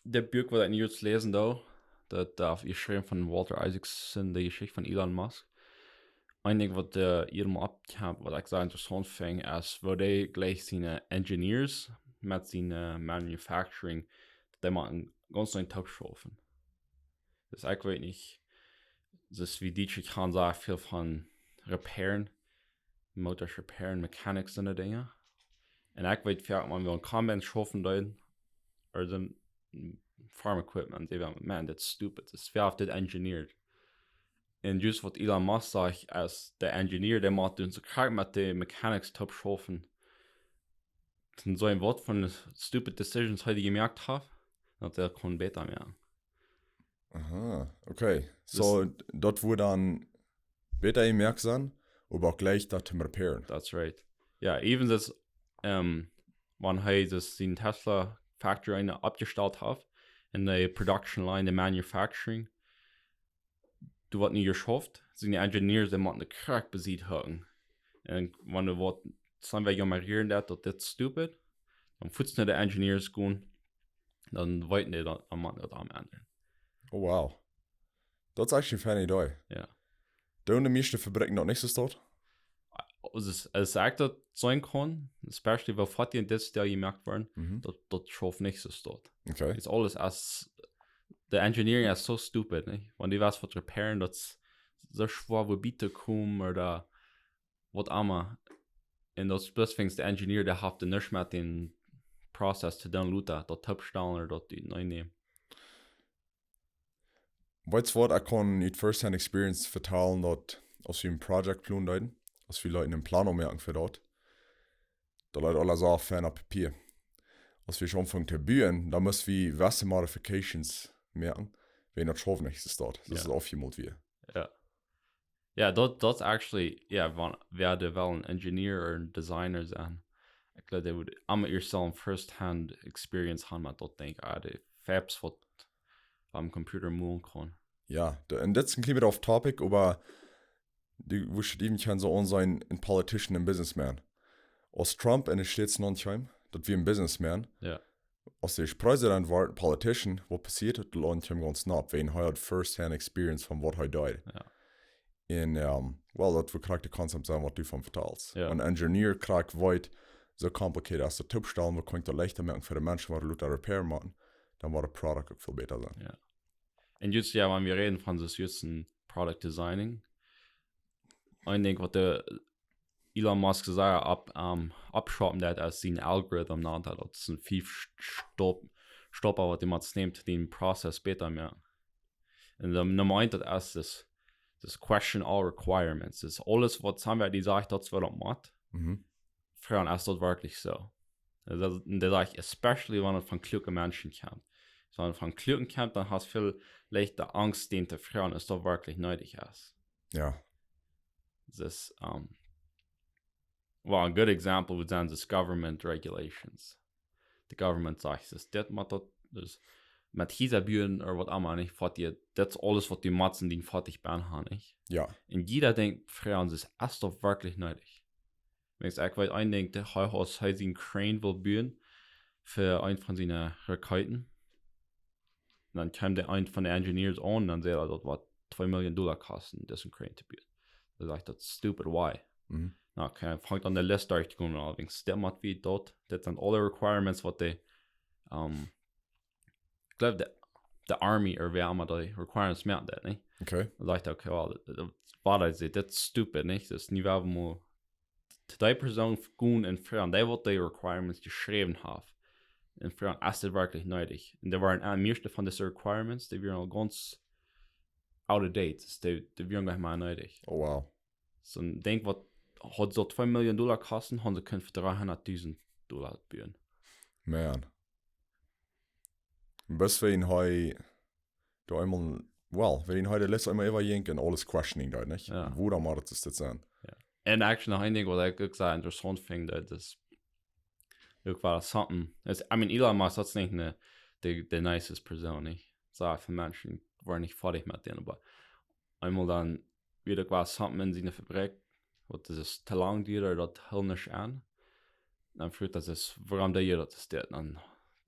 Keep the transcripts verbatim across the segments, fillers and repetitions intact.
dit Buak, waut ekj nu jrod läsen doo, daut, äh, es jeschräwen von Walter Isaacson, de Jeschicht von Elon Musk. Een Dinkj, waut, äh, hia mau oppkjemt, waut ekj sea interessaunt finj, es woo dee jlikj siene Engineers met siene, äh, Manufacturing, daut dee mau een gaunz neen Toop schaufen. Dus ekj weet nich, dus wie Dietrich han sea väl von repairen, Motors repairen, mechanics un de Dinja. Un ekj weet, wan wie aun Combines schaufen deeden, ooda een Farm Equipment, dee wieren, man, that's stupid. Daut es, wäa haft dit engineered? Un just waut Elon Musk sajcht, aus de Engineer, dee mott dan soo krakjt met de Mechanics toop schaufen. Dan soo waut fa stupid decisions hee jemoakt haft, daut hee kunn bäta moaken. Aha, okay. So, daut wudd dan bäta jemoakt sennen, oba uk leichta to repairen. That's right. Jo, even daut, ähm, wan hee daut siene Tesla Factory eena oppjestalt haft, un de Production Line, de Manufacturing, doa woat nu jeschauft, siene Engineers, dee motten de krakjt besied haben. Un wan doa woat, soo wäa jo mol hia un doa, daut dit stupid, dan fuaz no de Engineers gonen, dan weeten dee daut, dan motten dee daut aunendren. Oh, wow. Daut es actually eene feine Idee. Jo. Doonen de mieeschte Fabriken daut nich soo stoakj? Aus et, aus ekj daut seenen kaun, especially woo foaken dit Stil jemoakt woat, Mhm. daut, daut schauft nich soo stoakj. Okay. Daut es aules aus, de engineering es soo stupid, nich? Wan du west waut repairen, daut es soo schwoa, wua bie to komen, ooda waut emma. Un daut es bloos wäajen de Engineer, dee haft nuscht met dän Prozess to doonen, lota, daut toopstalen ooda daut utenaunda nämen. Weetst waut, ekj kaun ut first hand experience vetalen, daut aus wie een Project planen deeden, aus wie Leute een Plan oppmoaken fa daut, daut leet aules soo fein opp Papia. Aus wie aunfungen to buen, dan must wie wesse modifications moaken, wan daut schauft nich soo stoakj. Daut Jo. es aufjemolt wia. Jo. Jo, daut, daut es actually, jo, wan, wäa doa well een engineer ooda een designer sennen, ekj jleew, dee wudd emma ieescht sellen first hand experience haben met daut Dinkj, ah, de fabs waut aum Computer molen kaun. Jo, de, un dit es een kjlien bät off topic, oba du wurscht even kjennen soo aun sennen, een politician un businessman. Aus Trump en de States aunjeef, daut wia een businessman. Jo. Aus hee President wort, politician, waut passieet? Daut Launt kjeem gaunz knapp, wäajen hee haud first hand experience von waut hee deed. Jo. Un, ähm, well, daut wudd krakjt de concept sennen waut du von vetalst. Jo. Een engineer krakjt weet, soo complicated aus daut toopstalen, woo kaun ekj daut leichta moaken fa de Menschen, waut lota repair motten, dan woat daut product uk väl bäta sennen. Jo. Un just, jo, wan wie räden von daut just een product designing, een Dinkj waut de Elon Musk sea opp, ähm, oppschoppen deed, es sien algorithm, nä, daut es een fief St-, Stop-, Stoppa waut dee mott nämen, dän Prozess bäta moaken. Un dan, dan meent daut es daut, daut question all requirements. Daut es aules waut somebody sajcht, daut es waut daut mott. Mhm. Froagen, es daut werkjlich soo? Daut, un daut sajcht, especially wan et von kluake Menschen kjemt. Wan et von kluake kjemt, dan hast väl leichta Angst, dän to froagen, es daut werkjlich needich es. Jo. Daut es, ähm, well, a good example would sennen daut government regulations. De government sajcht, daut dit mott daut, dus met Hiesa buen ooda waut emma, nich? Waut du, daut es aules waut du motst en dien Foatich bie haben, nich? Jo. Un jieda denkjt, froagen, es daut werkjlich needich? Weens, ekj weet een Dinkj, dee, hee, aus hee sienen crane wull buen fa eent von siene Raketen, dan kjeem de, eent von de engineers aun, dan säd hee, daut woat twee Million Dolla kosten, dis crane to buen. Dan sajcht hee, daut es stupid, why? Mhm. Na, okay, fangt aun de List derchtogonen, allerdings, daut mott wie daut, daut sent aule requirements waut dee, ähm, ekj jleew, de, de Army ooda wäa emma dee requirements moakt daut, nich? Okay. Dan sajcht hee, okay, well, daut, daut, waut hee sajcht, daut es stupid, nich? Daut es nich, wie motten to dee Persoon gonen un froagen, dee waut dee requirements jeschräwen haft. Un froagen, es dit werkjlich needich? Un doa wieren, äh, mieeschte von dise requirements, dee wieren aul gaunz out of date. Dus dee, dee wieren nich mea needich. Oh, wow. Soo een Dinkj waut haud soo twee Million Dolla kosten, hauden see kunt fa dreehundatdusent Dolla buen. Man. Bat wan hee doa eemol, well, wan hee de List eemol äwajenkj un aules questioning deed, nich? Jo. Wuarom mott daut soo sennen? Jo. Un actually noch een Dinkj waut ekj uk sea interessaunt finj, daut es uk well something. Es, I mean, Elon Musk, daut es nich ne, de, de nicest Persoon, nich? Soo väl Menschen woaren nich foadich met dän, oba eemol dan wia uk well something en siene Fabrikj, waut es to lang dieed, daut hilt nich aun. Dan fruach hee, daut es, wuarom deed hee daut, es dit? Dan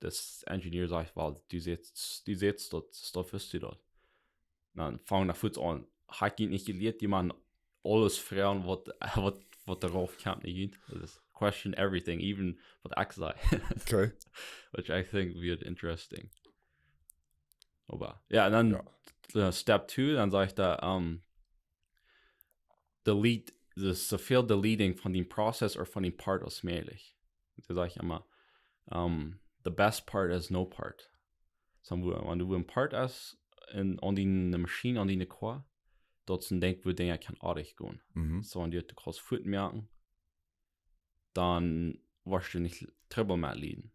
Dis Engineer sajcht: "Well, du sitst, du sitst doa, doa best du doa." Dan fang ekj fuaz aun, hab ekj nich jelieet, jemaunt aules froagen waut, waut, waut doa rauf kjemt, nich? Daut es question everything, even waut ekj saj. Okay. Which I think weird interesting. Oba jo, un dan Jo. uh, step two, dan sajcht hee, um, delete, daut es soo väl deleting von dän Prozess ooda von dän Part aus mäajlich. Daut saj ekj emma, um, the best part is no part. So, wua, wan du een Part hast en, aun diene Maschien, aun diene Car, daut es een Dinkj, wua Dinja kjennen oajch gonen. Mhm. So, wan du daut kaust fuaz moaken, dan woascht du nich Trubbel met lieden.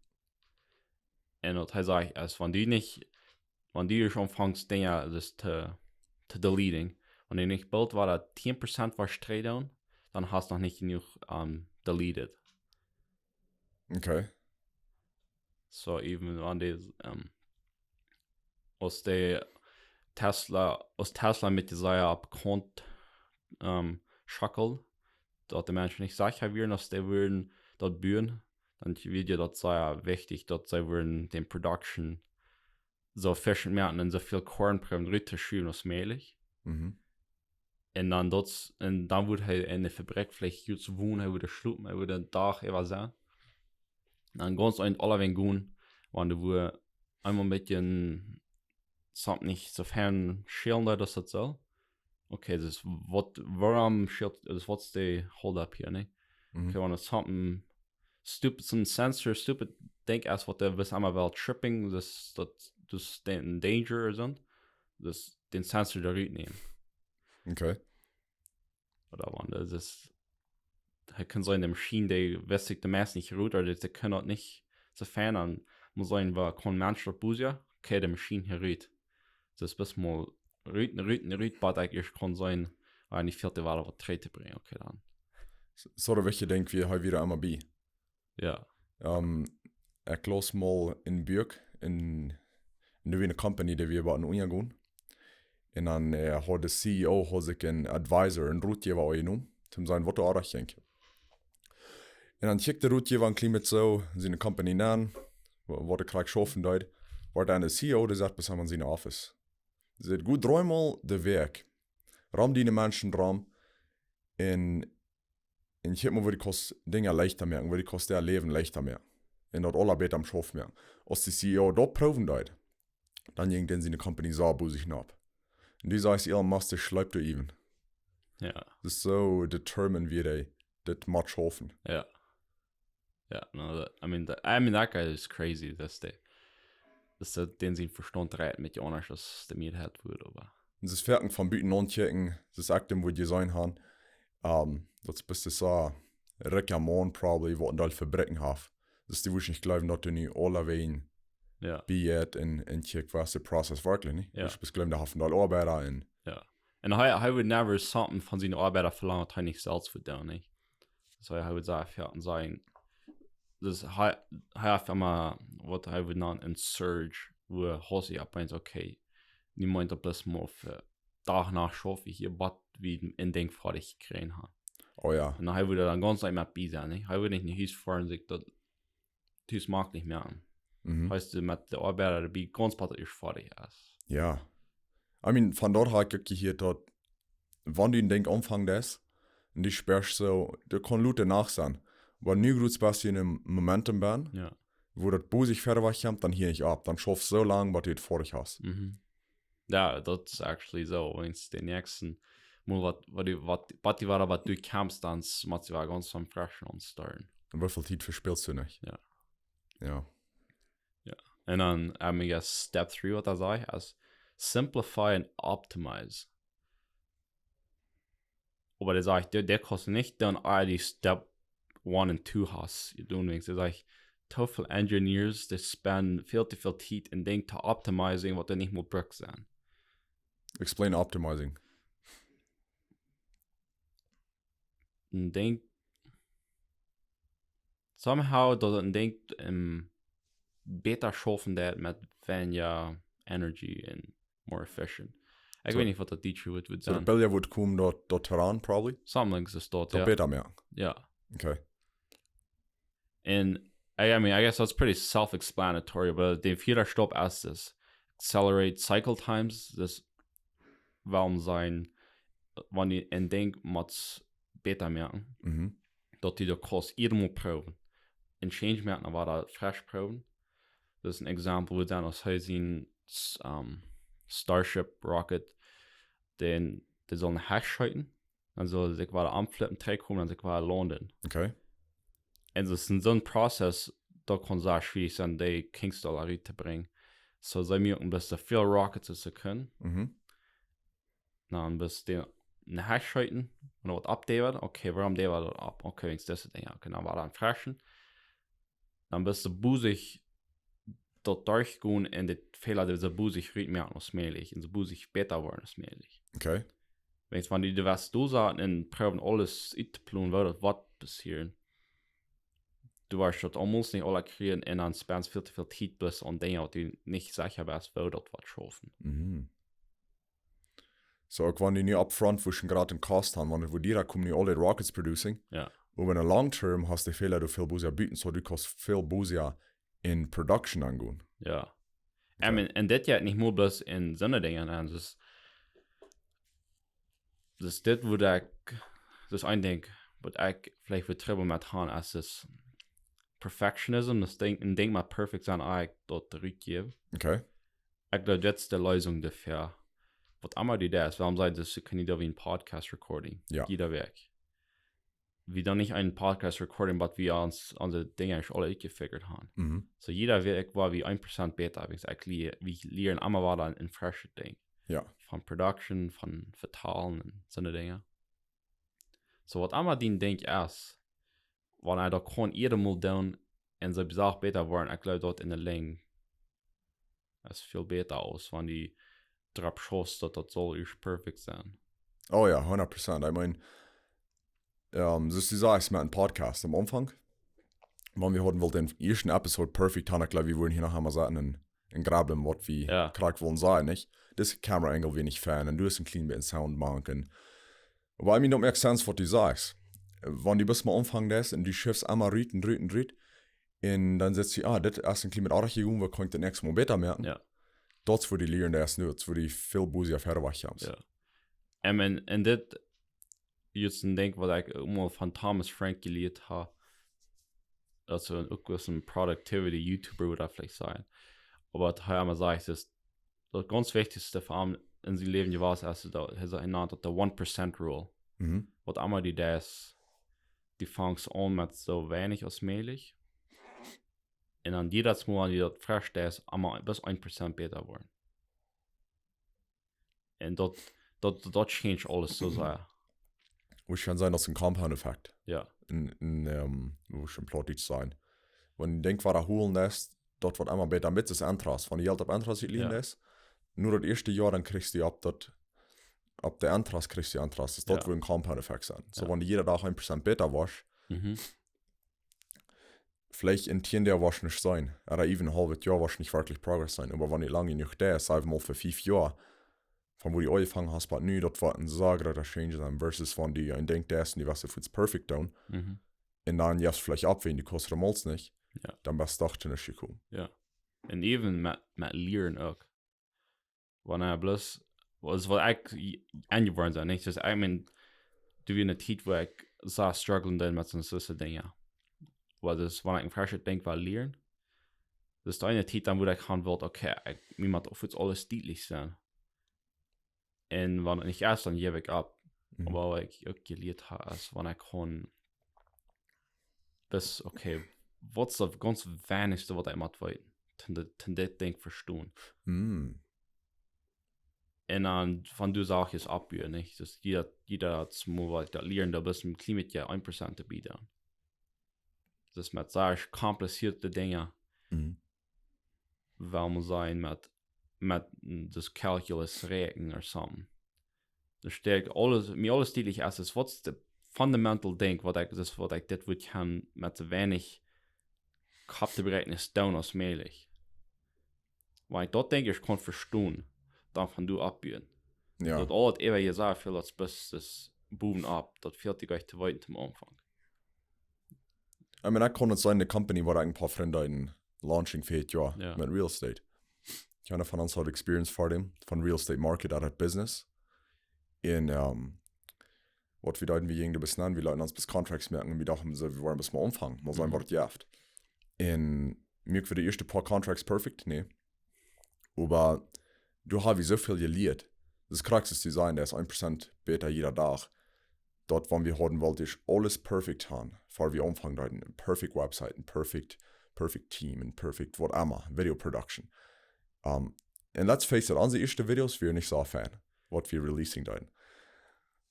Un waut hee sajcht es, wan du nich, wan du ieescht aunfangst Dinja daut to, to deleting, wan du nich boolt wada tieen Prozent waut Streit doonen, dan hast du noch nich jenuach, um, deleted. Okay. So, even wan dee, um, aus dee Tesla, aus Tesla met dee sea opp Quant, um, schackelt, daut de Menschen nich secha wieren, aus dee wudden daut buen, dan wia daut sea wichtich, daut see wudden dän Production soo efficient moaken un soo väl Korn proowen ruttoschuwen aus mäajlich. Mhm. Un dan daut, un dan wudd hee en de Fabrikj veleicht jrods wonen, hee wudd schlopen, hee wudd dän Dach äwa sennen. Dan gaunz eent aula wäajen gonen, wan du wua eemol met een something nich soo fein schälen deist, daut daut soo. Okay, daut es waut, wuarom schält, daut es waut es de hold up hia, nä? Mhm. Okay, wan daut something stupid, soon sensor, stupid Dinkj es waut dee wist emma well tripping, daut, daut, daut dee en danger sent, daut dän Sensor doa rutnämen. Okay. Ooda wan daut es, hee kaun soo en de Maschien, dee wist sikj de Mess nich rut, ooda dee kaun daut nich soo fein, dan mott sennen, wua kaun Mensch daut boolt, okay, de Maschien hia rut. Daut es best mol rut, rut, rut, bat ekj ieescht kaun sennen, wua nich väl to wada waut trigj to brinjen, okay, dan. So, daut wist ekj, denkj, wia hee wada emma bie. Jo. Um, ekj laus mol een Buak en, en eene Company, dee wia bie een Unjagonen. Un dan, äh, haud de C E O, haud sikj een Advisor, een Rotjäwa aunjenomen, toom seenen waut doa oajch jinkj. Un dan kjikjt de Rotjäwa een kjlien bät soo, siene Company aun, wa-, waut hee krakjt schaufen deed, woat dan de C E O, dee sajcht bie am en sien Office. Sajcht: "Go dreemol de Wäakj rom diene Menschen rom un, un kjikj mol, woo du kaust Dinja leichta moaken, woo du kaust daut Läwen leichta moaken. Un daut aula bäta aum Schaufen moaken." Aus de C E O daut proowen deed, dan jinkj dän siene Company soo bosich nopp. Un dee sajcht, Elon Musk, dee schleept doa äwen. Jo. Daut es soo determined, woo hee dit mott schaufen. Jo. Jo, no, that, I mean, that, I mean, that guy is crazy. Daut es de, daut es de, dän sien Vestaunt rät met je aundasch aus de Mehrheit wudd, oba. Un see foaken von buten aunkjikjen, see es echt, dee wudd je sennen haben, ähm, daut es best soo een rikja Maun probably, waut een Deel Fabrikjen haft. Daut dee wudd nich jleewen, daut dee nu aula wäajen Jo. bie jeit un, un kjikjt, waut de Prozess werkjlich, nä? Jo. Wudd best jleewen, dee haft een Deel Oabeida un Jo. Un hee, hee wudd never something von siene Oabeida velangen, waut hee nich selfst wudd doonen, nä? So, hee wudd sajen, jo, un sajen, daut hee, hee haft emma, waut hee wudd nanen, een surge, wua hee sajcht opp eemol, okay, nu meent daut best mol fa Dach no schauf ekj hia, bat wie een Dinkj foadich jekjräajen haben. Oh jo. Un dan hee wudd dan gaunz nich mea bie sennen, nä? Hee wudd nich no Hus foaren, sikj daut Hus moakt nich mea aun. Mhm. Hee es met de Oabeida doabie, gaunz bat daut ieescht foadich es. Jo. I mean, von doa hab ekj uk jehieet, daut wan du een Dinkj aunfangen deist, un du spieescht soo, daut kaun lota Nacht sennen. Oba nu jrod best du en een Momentum bie, Jo. wua daut bosich wieda wajch kjemt, dan hia nich opp. Dan schaufst soo lang, bat du daut foadich hast. Mhm. Jo, daut es actually soo. Wan de näakjste Mol waut, waut du, waut, waut du wada, waut du kjemst, dan mott du wada gaunz von fresch aunstarten. Un woo väl Tiet vespilst du nich? Jo. Jo. Un dan, I guess, step three, waut hee sajcht, es simplify and optimize. Oba dee sajcht, dee, dee kaust nich dan aul dee step one un two hast. Du denkjst, dee sajcht, too väl Engineers, dee spenden väl too väl Tiet en Dinja to optimizing, waut dee nich mol brukt sent. Explain optimizing. Een Dinkj, somehow daut een Dinkj, ähm, bäta schaufen deit met weinja energy un more efficient. Ekj So, weet nich, waut daut dietsche Wuat wudd so de sennen. Bilja wudd komen daut, daut Terrain, probably. Something es daut, Daut jo. Bäta moaken. Jo. Okay. Un I, I mean, I guess that's pretty self-explanatory, but de vieede Step es es accelerate cycle times, daut well sajen, wan du een Dinkj motst bäta moaken, Mhm. daut du daut kaust jiedet Mol proowen. Een Change moaken, dan woat daut fresch proowen. Daut es een Exempel, woo dan aus hee sien s- um, Starship Rocket, dan, dee saul een Hecht scheeten, dan saul hee sikj wada omflippen, trigjkomen un sikj wada launden. Okay. Un daut es een, soon Prozess, daut kaun sea schwierich sennen, dee Kinks doa rut to brinjen. So, see moaken bloos soo väl Rockets aus see kjennen. Mhm. Dan bloos dee een Hecht scheeten, un waut oppdäwen, okay, wuarom däwen daut opp? Okay, wäajen dise Dinja, okay, dan woat daut fresch. Dan bloos soo bosich daut derchgonen un de Fäla, dee soo bosich rutmoaken aus mäajlich, un soo bosich bäta woaren aus mäajlich. Okay. Wäajen wan du, du woascht doa sennen un proowen aules uttoplonen, woo daut woat passieren, du woascht daut aumols nich aula kjrieen un dan spendst väl too väl Tiet bloos aun Dinja, waut du nich secha best, woo daut woat schaufen. Mhm. So, uk wan du nu upfront, woo scheen jrod een Cost haben, wan, woo dee komen nu aule Rockets producing. Jo. Oba en de long term hast du väl, du väl bosich buten, so du kaust väl bosich en production aungonen. Jo. I mean, un dit jeit nich mau bloos en soone Dinja aun, daut, daut dit, woo ekj, daut een Dinkj, waut ekj veleicht väl Trubbel met hab, es daut Perfectionism, daut Dinkj, een Dinkj mott perfekt sennen, ea ekj daut trigj jäw. Okay. Ekj jleew, daut es de Leesunk doafäa. Waut emma du deist, wuarom sajchst du, du kaust nich doa een Podcast recording? Jo. Jieda Wäakj. Wie doonen nich een Podcast recording, oba wie ons, onse Dinja aul utjefigurt haben. Mhm. So, jieda Wäakj woa wie een Prozent bäta, wäajen ekj lie-, wie lieren emma wada een fresche Dinkj. Jo. Von Production, von Vetalen un soone Dinja. So, waut emma dien Dinkj es, wan du daut kaust jiedet Mol doonen un soo bosich bäta woaren, ekj jleew, daut en de Lenj es väl bäta, aus wan du doaropp schaufst, daut daut saul ieescht perfekt sennen. Oh jo, hundat Prozent. I mean, um, soo aus du sajchst met een Podcast aum Aunfank, wan wie hauden wullt dän ieeschten Episode perfekt haben, ekj jleew, wie wudden hia noch emol sitten un, un grabbeln, waut wie Jo. krakjt wullen sajen, nich? Dise Camera Angle wia nich fein un du hast een kjlien bät Sound mank. Oba I mean, daut moakt Sinn, waut du sajchst. Wan du bloos mol aunfangen deist un du schiffst emma rut un rut un rut, un dan sajchst du, ah, dit es een kjlien bät aundasch jegonen, woo kaun ekj daut näakjste Mol bäta moaken? Jo. Daut es, woo du lieren deist nu, daut es, woo du väl bosich wieda wajchkommst. Jo. Un, un, un dit, daut es een Dinkj, waut ekj uk mol von Thomas Frank jelieet hab, daut es uk waut een Productivity YouTuber, wudd ekj veleicht sajen. Oba waut hee emma sajcht, es, daut gaunz Wichtichste fa am en sien Läwen jewast es, daut hee sajcht, hee nant daut de one percent rule. Mhm. Waut emma du deist, du fangst aun met soo weinich aus mäajlich. Un dan jiedet Mol, wan du daut fresch deist, emma bloos een Prozent bäta woaren. Un daut, daut, daut change aules soo sea. Woat scheen sennen, daut es een Compound Effect. Jo. En, en, um, woo scheen Plautdietsch sajen. Wan du Dinkj wada hoolen deist, daut woat emma bäta met daut Interest. Wan du Jelt opp Interest utlienen Jo. deist, nu daut ieeschte Joa, dan kjrichst du opp daut, opp de Interest kjrichst du Interest. Daut es daut, Jo. woo een Compound Effect sennen. So, Jo. wan du jieda Dach een Prozent bäta woascht, Mhm. veleicht en tieen Joa woascht nich sennen. Ooda even een haulwet Joa woascht nich werkjlich Progress sennen. Oba wan du lang jenuach deist, saj wie mol fa fief Joa, von woo du aunjefongen hast, bat nu, daut woat een sea groota Change sennen, versus wan du een Dinkj deist un du woascht daut fuaz perfekt doonen. Mhm. Un dan jefst veleicht opp, wan du kaust daut mol nich. Jo. Dan best du doch nich jekomen. Jo. Un even met, met lieren uk. Wan ekj bloos, waut, waut ekj j-, aunjeworden sie, nich? Daut ekj, I mean, doa wia eene Tiet, wua ekj sea strugglen deed met soone, soone Dinja. Waut es, wan ekj een fresche Dinkj well lieren, daut es de eene Tiet dan, wua ekj gonen wull, okay, ekj, mie mott opp aules dietlich sennen. Un wan et nich es, dan jäw ekj opp. Mhm. Oba waut ekj uk jelieet hab, es, wan ekj gonen, daut, okay, waut es daut gaunz weinichste, waut ekj mott weeten, toom dit, toom dit Dinkj vestonen? Mm. Un dan von doa Sachen oppbuen, nich? Daut jieda, jieda Mol, waut ekj daut lieren, daut es een kjlien bät een Prozent to bie dan. Daut met sea komplizierte Dinja, Mm. wudd mol sennen met, met, mm, daut Calculus räakjnen or something. Doa steit aules, mie aules dietlich es, es waut es de fundamental Dinkj, waut ekj, daut waut ekj dit wudd gonen met soo weinich Kopptobräakjnis doonen aus mäajlich. Wan ekj daut Dinkj ieescht kaun vestonen, dan von doa oppbuen. Jo. Daut aules äwa je sea väl, daut es bloos daut bowen opp, daut väl to goot to weeten aum Aunfank. I mean, ekj kunn et sennen, de Company, wua ekj een poa Frind en launching fa dit Joa, jo, met Real Estate. Kjeena von ons haud Experience ver däm, von Real Estate Market, daut haud Business. Un, ähm, waut wie deeden, wie jinjen doa bes nenn, wie leeten ons bes Contracts moaken un wie dochten, soo, wie wellen bes mol aunfangen, mol seenen, mhm, waut et jeft. Un muak wie de ieeschte poa Contracts perfect? Nä. Oba doa hab wie soo väl jelieet. Daut krakjt es to sennen, daut es een Prozent bäta jieda Dach. Daut, wan wie hauden wullt, es aules perfect han, ver wie aunfangen deeden. Een perfect Website, een perfect, perfect Team, een perfect waut emma, Video Production. Ähm, un let's face it, onse ieeschte Videos wieren nich soo fein, waut wie releasing deeden.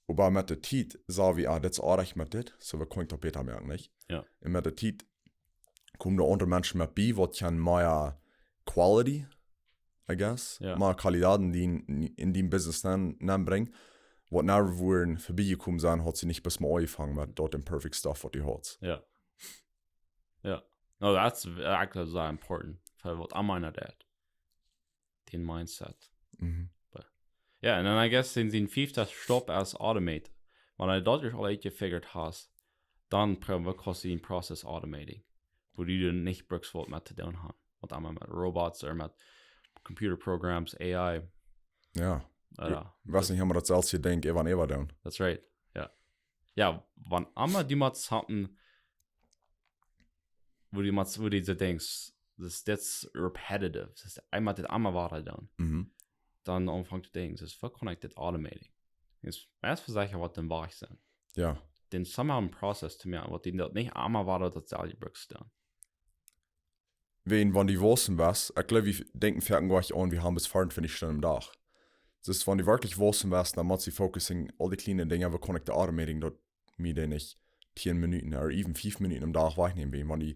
Oba met de Tiet sagen wie, ah, dit es oajch met dit, soo wie kunnen daut bäta moaken, nich? Jo. Un met de Tiet komen doa aundre Menschen met bie, waut kjennen mea quality, I guess, jo, mea Qualitäten, dee en, en dien Business nenn, nennbrinjen, waut nu wudden verbie jekomen sennen, hauden see nich bes mol aunjefongen met daut imperfect stuff, waut du hast. Jo. Jo. No, that's actually so important. Fa waut emma eena deit. Dän Mindset. Mhm. But, jo, un dan, I guess, sien, sien fiefta Step es automate. Wan du daut ieescht aul utjefigurt hast, dan proow wie, kaust du dän Process automating. Wua du dan nich bruckst waut met to doonen han. Waut emma met Robots ooda met Computer Programs, A I. Jo. Jo. Ekj weet nich, haben wie daut selfst jedenkjt, äwa un äwa doonen. That's right. Jo. Jo, wan emma du motst haben, wua du motst, wua du soo denkjst, daut, daut es repetitive, daut es eemol dit emma wada doonen. Mhm. Dan aunfangen to denkjen, daut, woo kaun ekj dit automating? Daut es, daut es fa Sachen, waut dan wajch sent. Jo. Dan somehow een Process to moaken, waut du daut nich emma wada daut selwje bruckst doonen. Wan, wan du waussen west, ekj gleew, wie denkjen foaken nich aun, wie haben bes veeauntwintich Stunden aum Dach. Daut es, wan du werkjlich waussen west, dan motst du focusing, aul dee kjliene Dinja, woo kaun ekj de automating, daut mie dee nich tieen Minuten, or even fief Minuten aum Dach wajchnämen, wiels wan du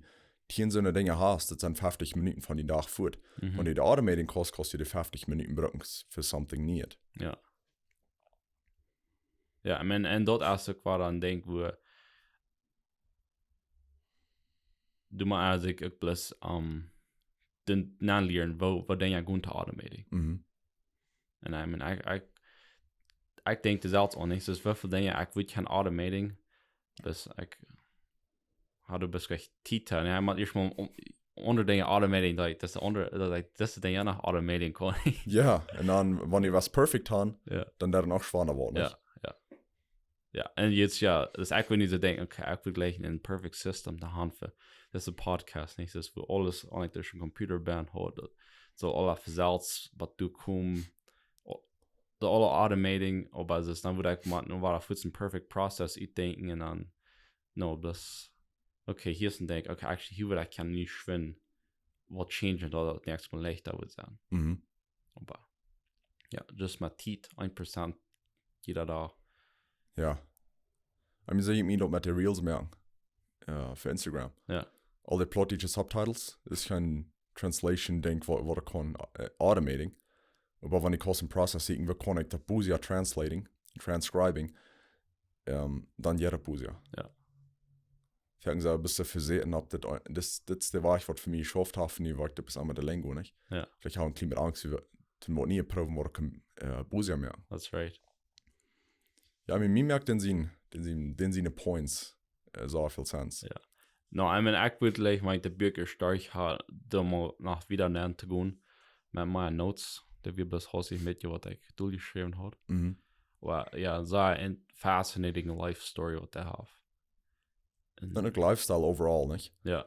tieen soone Dinja hast, daut sent feftich Minuten von dien Dach fuat. Mhm. Wan du de automating kaust, kaust du dee feftich Minuten brucken fa something Nieet. Jo. Jo, I mean, un daut es uk waut dan denkj, wua du motst uk bloos, ähm, dan, dan lieren, woo, woo Dinja gonen to automating. Mhm. Un I mean, ekj, ekj, ekj denkj daut selfst aun nich. Daut es woo väl Dinja, ekj wudd gonen automating, bat ekj haud, bat ekj Tiet haud. Jo, ekj mott ieescht mol aun-, aundre Dinja automating, daut ekj, daut de aundre, daut ekj, daut de Dinja noch automating kaun. Jo, un dan, wan du waut perfect hast, jo, dan daut noch schwanda woat, nich? Jo, jo. Jo, un nu, jo, daut ekj wudd nich soo denkjen, okay, ekj wudd jlikj een perfect system to han fa dise Podcast, nich? Daut wua aules aun dän Computer bie haud, daut soo aules selfst waut doa kjemt, o-, daut aules automating, oba daut es dan, wudd ekj mol noch waut fa een perfect process utdenkjen un dan, no, daut, okay, hia es een Dinkj, okay, actually, hia wudd ekj gonen nu schwind waut changen, daut daut näakjste Mol leichta wudd sennen. Mhm. Oba, jo, just met Tiet, een Prozent jieda Dach. Jo. I mean, soo ekj meen daut met de Reels moaken. Jo, fa Instagram. Jo. Aul dee plautdietsche Subtitles es kjeen Translation-Dinkj, waut, waut ekj kaun, äh, automating. Oba wan ekj kaust een Process seenen, woo kaun ekj daut bäta translating, transcribing, ähm, dan jeit daut bäta. Jo. Foaken soo, best du vesieekjen, daut dit, dit, dit es de Wajch, waut fa mie jeschauft haft, nu woa ekj daut bes emma de Lien gonen, nich? Jo. Veleicht hab ekj een kjlien bät Angst, wie, daut woat nie proowen, waut ekj, äh, bäta moaken. That's right. Jo, I mean, mie moakt dän sien, dän sien, dän siene Points, äh, soo väl Sense. Jo. No, I mean, ekj wudd jlikj, wan ekj de Bieekja derch haud, dan mol noch wieda nenn to gonen, met miene Notes, daut wia bloos haustich met waut ekj doa jeschräwen haud. Mhm. Oba jo, soo een fascinating life story, waut hee haft. Un uk lifestyle overall, nich? Jo.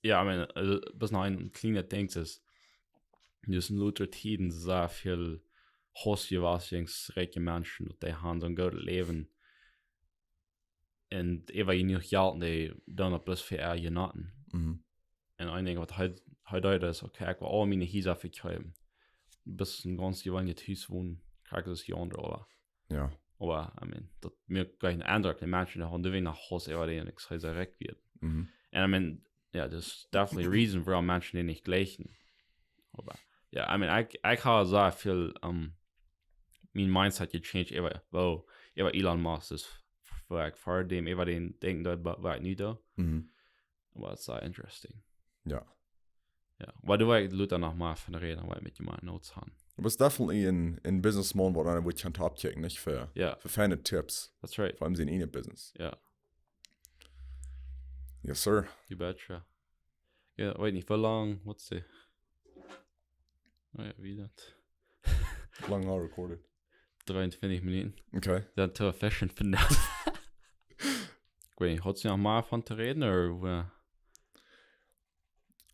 Jo, I mean, äh, bloos noch een kjlienet Dinkj es, daut en lota Tieden soo väl Haus jewast, jens rikje Menschen, daut dee han soon goodet Läwen. Un äwa jenuach Jelt, dee doonen daut bloos fa äa jenoten. Mhm. Un een Dinkj, waut hee, hee deed, es, okay, ekj well aul miene Hiesa vekjeepen. Bat een gaunz jeweenlichet Hus wonen, krakjt soo aus jie aundre, oba Jo. Oba, I mean, daut moakt kjeenen Endruck, de Menschen, dee han doa noch Haus äwa dee, ekj saj, see rikj wia. Mhm. And I mean, yeah, there's definitely a reason, wuarom Menschen dee nich jlikjen. Oba, yeah, I mean, ekj, ekj hab soo väl, um, mien Mindset jechanged äwa, wow, äwa Elon Musk, es, wua ekj ver däm, äwa dän denkjen deed, wua, wua ekj nu doo. Mhm. Oba it's, uh, interesting. Jo. Jo. Oba doa woa ekj lota noch mea von räden, woa ekj met jemaunt Notes han. Du best definitely een, een Businessman, waut eena woat kjennen oppkjikjen, nich? Fa, jo, fa feine Tipps. That's right. Fa am sien ieejnet Business. Jo. Yes, sir. You betcha. Ja, weet nich, woo lang, what's the... Oh ja, wie daut? Lang al recorded. Dreeuntwintich Minuten. Okay. Daut es efficient enough. Ekj weet nich, hast du noch mea von to räden, ooda?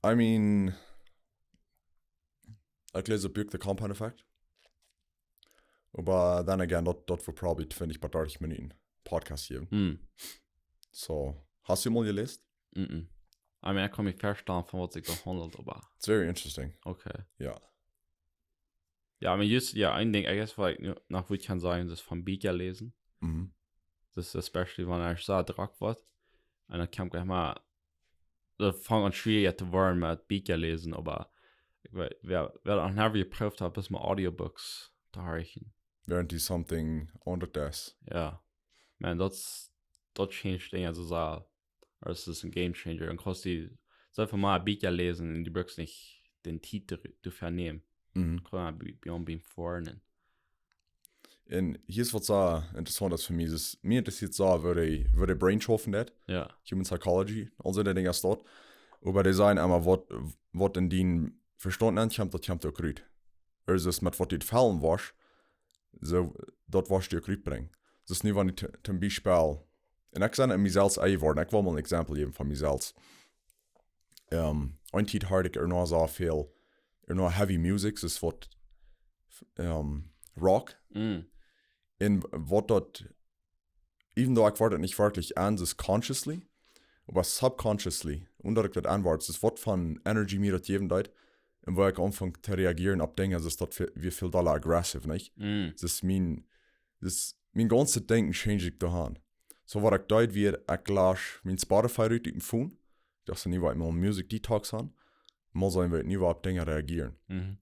I mean, ekj läs daut Buak The Compound Effect. Oba then again, daut, daut woat probably twintich bat dartich Minuten Podcast jäwen. Hm. So, hast du mol jeläst? Mm-mm. I mean, ekj kaun mie vestalen von waut sikj daut haundelt, oba... It's very interesting. Okay. Ja. Ja, I mean, just, ja, een Dinkj, I guess, waut ekj nu noch wudd kjennen sajen, es von Bieekja läsen. Mhm. Daut es especially, wan et soo drock woat. Un dan kaun ekj mol, daut fangt aun schwiericha to woaren met Bieekja läsen, oba ekj weet, wäa, wäa daut noch nie jeprooft haft, es mol Audiobooks to horchen. Während du something aundret deist. Ja. Man, daut es, daut change Dinja soo sea. Daut es een game changer. Un kaust du soo väl mea Bieekja läsen un du brukst nich de Tiet to, to vernämen. Mhm. Kaust du bie, bie, bie foaren. Un hia es waut soo interessaunt es fa mie. Es, mie interessieet soo, woo de, woo de brain schaufen deit. Ja. Human psychology, aul soone Dinja es daut. Oba dee sajen emma, waut, waut en dien Vestaunt nenkjemt, daut kjemt uk rut. Versus met waut du fellen woascht, soo, daut woascht du uk rutbrinjen. Daut es nu, wan du t-, toom Biespel, un ekj sie en mie selfst eenjeworden, ekj well mol een Exempel jäwen von mie selfst. Ähm, eene Tiet horcht ekj ea noch soo väl, ea noch heavy music, es waut, ähm, Rock. Mm. Un waut daut, even though ekj wort daut nich werkjlich aun, es consciously, oba subconsciously, un daut ekj daut aunwort, es waut fa Energy mie daut jäwen deed, un woo ekj aunfunk to reagieren opp Dinja, es daut ve-, wia väl dolla aggressive, nich? Mm. Es mien, es mien gaunzet Denkjen change ekj doaraun. So waut ekj deed, wia ekj läs mien Spotify rut ut däm Phone. Ekj docht, nu well ekj mol Music Detox han. Mol seenen, woo ekj nu opp Dinja reagieren. Mhm.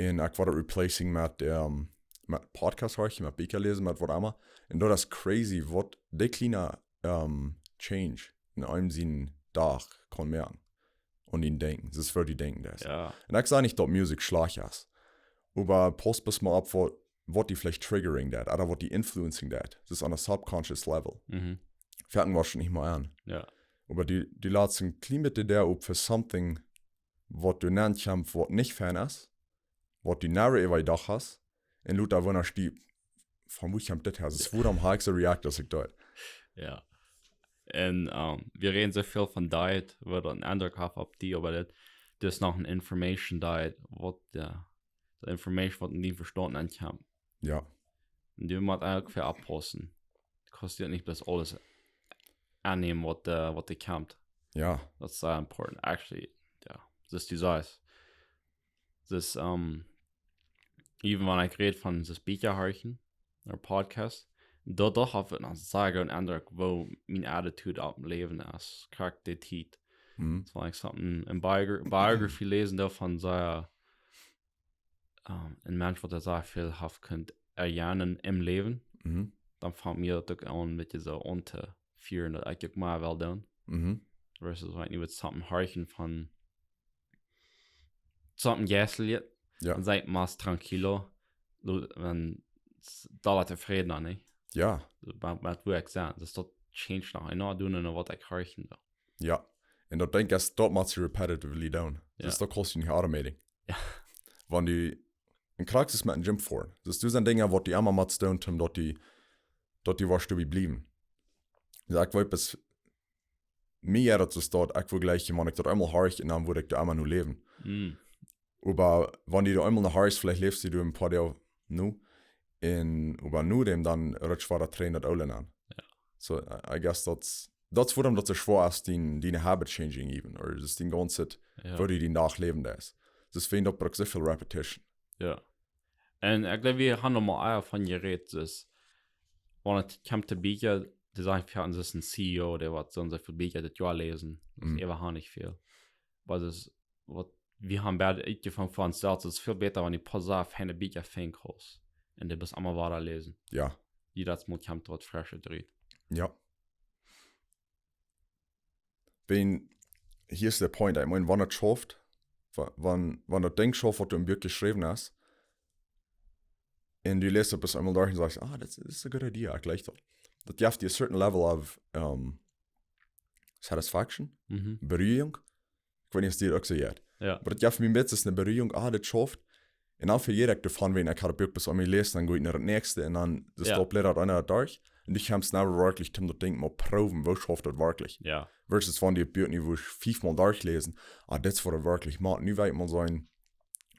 Un ekj wort replacing met, ähm, met Podcast horchen, met Bieekja läsen, met waut emma. Un daut es crazy, waut dee kjliene, ähm, change en eenem sienen Dach kaun moaken. Un en Denkjen, daut es woo du denkjen deist. Ja. Un ekj saj nich, daut Musik schlajcht es. Oba pauss bloos mol opp, waut, waut die veleicht triggering deit, ooda waut die influencing deit. Daut es on a subconscious level. Mhm. Foaken woascht du nich mol aun. Ja. Oba du, du latst een kjlien bät de Däa op fa something, waut du nenkjemst, waut nich fein es, waut du never ever jedocht hast, un lota wundasch die, von wua kjemt dit häa? Es wuarom hab ekj soo react, aus ekj deed? Ja. Un, ähm, wie räden soo väl von Diet, waut een Endruck haft opp die, oba daut, daut es noch een Information Diet, waut, ja, daut Information, waut en dien Vestaunt nenkjemt. Ja. Un du motst uk väl oppaussen. Du kaust die nich bloos aules aunnämen, waut, äh, waut doa kjemt. Ja. Daut es sea important. Actually, ja. Daut es die size. Daut es, ähm, even wan ekj räd von daut Bieekja horchen, ooda Podcast, daut, daut haft noch sea een Endruck, woo mien Attitude opp daut Läwen es. Krakjt dee Tiet. Mhm. Daut wan ekj something, een Biogra-, Biography läsen doo von soo, ähm, een Mensch, waut sea väl haft kunt erfoaren em Läwen, Mhm. dan fangt mie daut uk aun, een bät soo auntofieren, daut ekj uk mea well doonen. Mhm. Versus wan ekj nu something horchen von something jeistlich, Ja. dan sie ekj más tranquilo, lo-, wan s-, dolla tofräd, nich? Ja. Met, met woo ekj sie. Daut, daut change noch enorm doonen un waut ekj horchen doo. Ja. Un daut Denkj es, daut motst du repetitively doonen. Ja. Dus daut kaust du nich automating. Ja. Wan du, un krakjt es met een Gym foaren. Dus daut sent Dinja, waut du emma motst doonen, om daut du, daut du woascht doabie bliewen. Ja, ekj weet, bie mie, daut es daut, ekj well jlikj, wan ekj daut eemol horch, un dan wudd ekj doa emma no läwen. Mm. Oba wan du doa eemol no horchst, veleicht läfst du een poa Doag no. Un oba no däm dan rutscht wada trigj daut Oole aun. Ja. So, I, I guess daut, daut es wuarom daut soo schwoa es, dee, dee habit changing even, or daut dee gaunz, Ja. woo du dän Dach läwen deist. Daut es, wan daut brukt soo väl repetition. Ja. Un ekj jleew, wie haben noch mol ea von jerät, daut, wan et kjemt to Bieekja, dee sajen, jo, daut es een C E O, dee waut soo un soo väl Bieekja dit Joa läsen. Daut es Mhm. äwahaupt nich väl. Oba daut, waut wie haben beid utjefongen fa ons selfst, daut es väl bäta, wan du poa sea feine Bieekja finjen kaust. Un dee bloos emma wada läsen. Ja. Jiedet Mol kjemt waut Freschet rut. Ja. Wan, hia es de Point, ekj meen, wan et schauft, wa-, wan, wan daut Dinkj schauft, waut du em Buak jeschräwen hast, un du läst et bloos eemol derch un sajchst, ah, that's, that's a good idea, ekj jlikj daut. Daut jeft die a certain level of, um, satisfaction, mhm, Beruhigung. Ekj weet nich aus die daut uk soo jeit. Jo. Oba daut jeft mie een bät eene Beruhigung, ah, dit schauft. Un dan vejät ekj doavon, wan ekj haud daut Buak bat aun mie läsen, dan go ekj no daut näakjste un dan, daut, jo, staupt leida eena derch. Un du kjemst never werkjlich, om daut Dinkj mol proowen, woo schauft daut werkjlich. Jo. Versus wan du daut Buak nu wurscht fiefmol derchläsen, ah, dit es waut et werkjlich moakt. Nu well ekj mol seenen,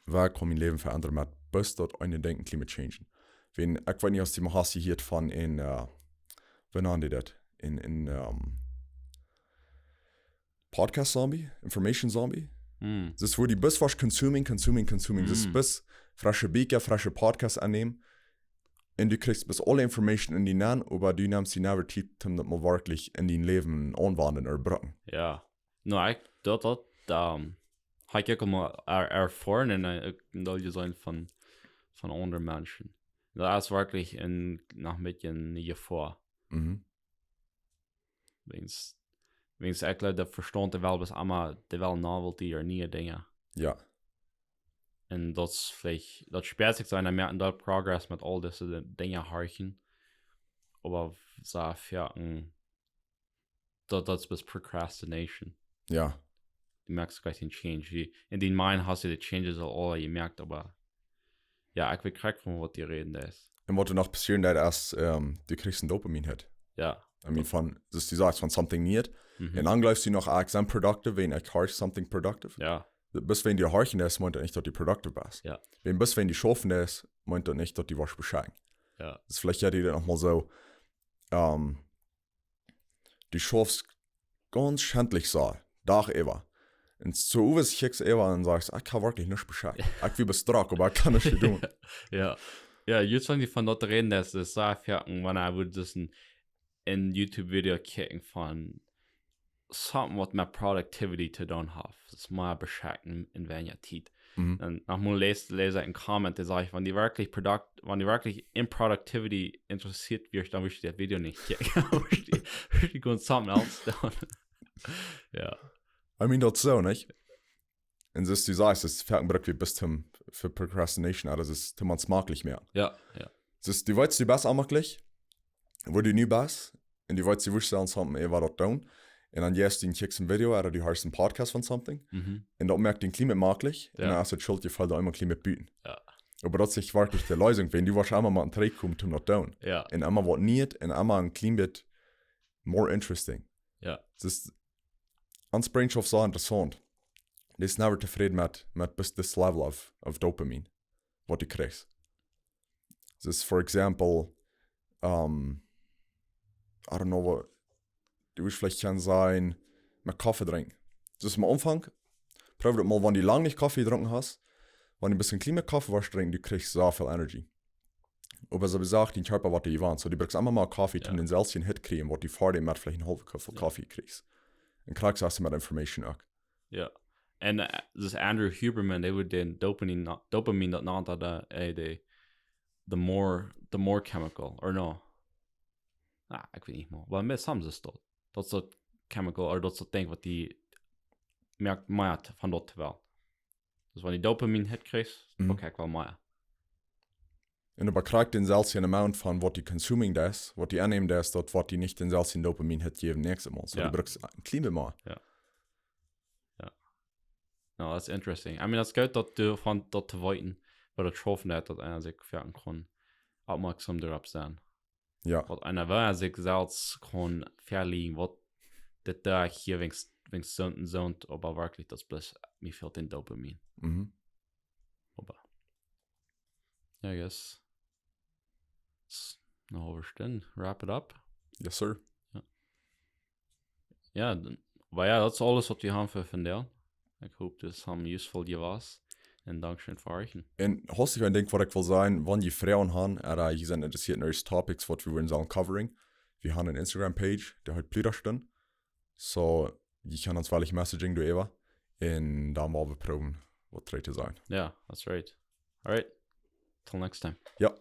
woo kaun mien Läwen veendren met bloos daut eene Dinkj een kjlien bät changen. Wan, ekj weet nich aus du mol hast jehieet von een, äh, woo nanen dee daut? Een, een, ähm, Podcast Zombie, Information Zombie. Mm. Daut es, woo du bloos waut consuming, consuming, consuming. Daut es, mm, bloos fresche Bieekja, fresche Podcasts aunnämen. Un du kjrichst bloos aule Information en die nenn, oba du nemst die never Tiet, om daut mol werkjlich en dien Läwen aunwenden ooda brucken. Jo. No, ekj, daut, daut, ähm, hab ekj uk mol er-, erfoaren un, äh, uk een Deel jeseenen von, von aundre Menschen. Daut es werkjlich een, noch een bät eene Jefoa. Mhm. Wäajen, wäajen ekj jleew, de Vestaunt, dee well bloos emma, dee well novelty ooda niee Dinja. Jo. Un daut es veleicht, daut späat sikj soo, un dan moakt eena doa progress met aul dise Di-, Dinja horchen. Oba soo, jo, mm, daut, daut es bloos procrastination. Jo. Du moakst kjeen change. Du, en dien mind hast du de changes aul, aul jemoakt, oba jo, ekj weet krakjt von waut du räden deist. Un waut doa noch passieren deit, es, ähm, du kjrichst een Dopamin-Hit. Jo. I mean, von, daut du sajchst von something neet. Mhm. Un dan jleefst du noch, ah, ekj sie productive, wan ekj horch something productive. Jo. Bloos wan du horchen deist, meent daut nich, daut du productive best. Jo. Wan bloos wan du schaufen deist, meent daut nich, daut du woascht beschekjen. Jo. Daut es veleicht, jo, die daut noch mol soo, ähm, du schaufst gaunz schentlich soo, Dach äwa. Un soo owes kjikjst äwa un sajchst, ekj kaun werkjlich nuscht beschekjen. Ekj well bloos drock, oba ekj kaun nuscht doonen. Jo. Jo, just wan du von daut räden deist, daut es soo, jo, un wan ekj wudd daut een, een YouTube-Video kjikjen von something waut met productivity to doonen haft. Daut es mea beschekjen en weinja Tiet. Mhm. Un noch mol läs, läs ekj een Comment, dee sajcht, wan du werkjlich product-, wan du werkjlich en productivity interessieet wieescht, dan wurscht du daut Video nich kjikjen. Dan wurscht du, wurscht du gewoon something else doonen. Jo. I mean, daut es soo, nich? Un soo aus du sajchst, daut es foaken bruck wie bloos toom, fa procrastination, oba daut es toom ons maklich moaken. Jo, jo. Daut es, du weetst, du best onmaklich, woo du nu best, un du weetst, du wurscht selfst haben, ea waut daut doonen. Un dan jeist du un kjikjst een Video, ooda du horchst een Podcast von something. Mhm. Un daut moakt die een kjlien bät maklich, un, jo, dan es daut Schuldjefeel doa emol een kjlien bät buten. Jo. Oba daut es nich werkjlich de Leesunk, wan du woascht emol mol een Trick komen toom daut doonen. Jo. Un emol waut nieet, un emol een kjlien bät more interesting. Jo. Daut es, ons Brain schauft soo interessaunt. Dee es never tofräd met, met bloos this level of, of dopamine, waut du kjrichst. Daut es, for example, um, I don't know, waut, du wurscht veleicht kjennen sennen, met Koffe drinkjen. Daut es aum Aunfank, proow daut mol, wan du lang nich Koffe jedrunken hast, wan du een bät kjlien mea Koffe woascht drinkjen, du kjrichst soo väl Energy. Oba soo aus jesajcht, dien Kjarpa woat doa jewant. Soo, du brukst emol mol Koffe, toom, jo, dän selwjen Hit kjrieen, waut du ver däm met veleicht een haulwen Koffel, jo, Koffe kjrichst. Un krakjt soo es et met Information uk. Jo. Un, äh, daut es Andrew Huberman, dee haud dän Dopamin, Dopamin daut nant, äh, de, the more, the more chemical, or no? Ah, ekj weet nich mea. Oba met something es daut. Daut es daut chemical, or daut es daut Dinkj, waut die moakt, moakt von daut to wellen. Daut wan du Dopamin Hit kjrichst, mhm, okay, ekj well mea. Un du bekjrichst dän selwjen amount von waut du consuming deist, waut du aunnämen deist, daut woat die nich dän selwjen Dopamin Hit jäwen näakjstet Mol. Soo, jo, du brukst een kjlien bät mea. Jo. Jo. No, that's interesting. I mean, daut es goot, daut du von daut to weeten, waut daut schaufen deit, daut eena sikj foaken kaun oppmoakjsom doaropp sennen. Jo. Waut eena, wan sikj selfst kaun velieren, waut dit doa hia weens, weens soont un soont, oba werkjlich daut es bloos, mie fält dän Dopamin. Mhm. Oba, yeah, I guess. It's eene haulwe Stund. Wrap it up. Yes, sir. Jo. Jo, dan, oba jo, daut es aules, waut wie haben fa vondoag. Ekj hop, daut es am useful jewast. Un dankscheen fa horchen. Un hast du een Dinkj, waut ekj well sajen, wan jie Froagen haben, ooda jie sent interessieet en topics, waut wie wellen sellen covering, wie haben eene Instagram-Page, dee heet Pludastund. Soo, jie kjennen ons wellich messaging doaräwa. Un dan woa wie proowen, waut trigj to sajen. Jo, that's right. All right. Till next time. Jo.